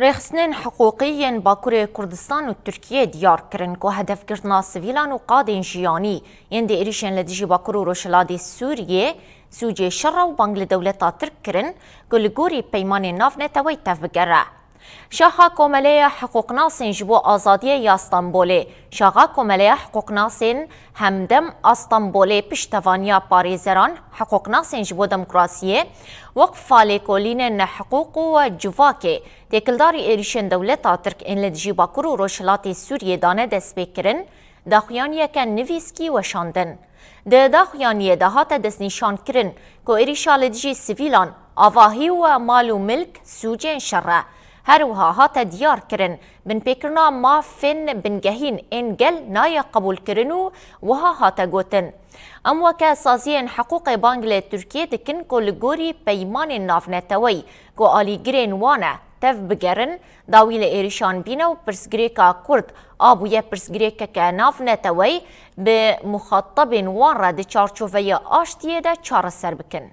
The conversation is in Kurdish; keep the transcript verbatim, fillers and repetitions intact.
Rêxistinên hiqûqî yên Bakurê Kurdistan û Tirkiyê diyar kirin ku hedefgirtina sivîlan û qadên jiyanî yên di êrîşên li dijî Bakur û Rojhilatê Sûriyê sûcê şer e û bang li dewleta Tirk kirin ku li gorî peymanên navneteweyî tevbigere. Şaxa Komeleya Hiqûqnasên ji bo Azadiyê ya Stenbolê, Şaxa Komeleya Hiqûqnasên Hemdem a Stenbolê piştevaniya parêzeran, hiqûqnasên ji bo demokrasiyê, Weqfa Lêkolînên Hiqûq û Civakê, têkildarî êrîşên dewleta Tirk ên li dijî Bakur û Rojhilatê Sûriyê dane destpêkirin, daxuyaniyeke nivîskî weşandin. Di daxuyaniyê de hate destnîşankirin ku êrîşa li dijî sivîlan, avahî û mal û milk sûcên şer e. Her wiha hate diyar kirin, binpêkirina mafên bingehîn ên gel nayê qebûlkirin û wiha hate gotin, Em weke saziyên hiqûqê bang li Tirkiyê dikin ku li gorî peymanên navneteweyî ku alîgirên wan e, tev bigerin, dawî li êrîşan bîne û pirsgirêka Kurd a bûye pirsgirêkeke navneteweyî bi muxatabên wan re di çarçoveyê aştiyê de çareser bikin.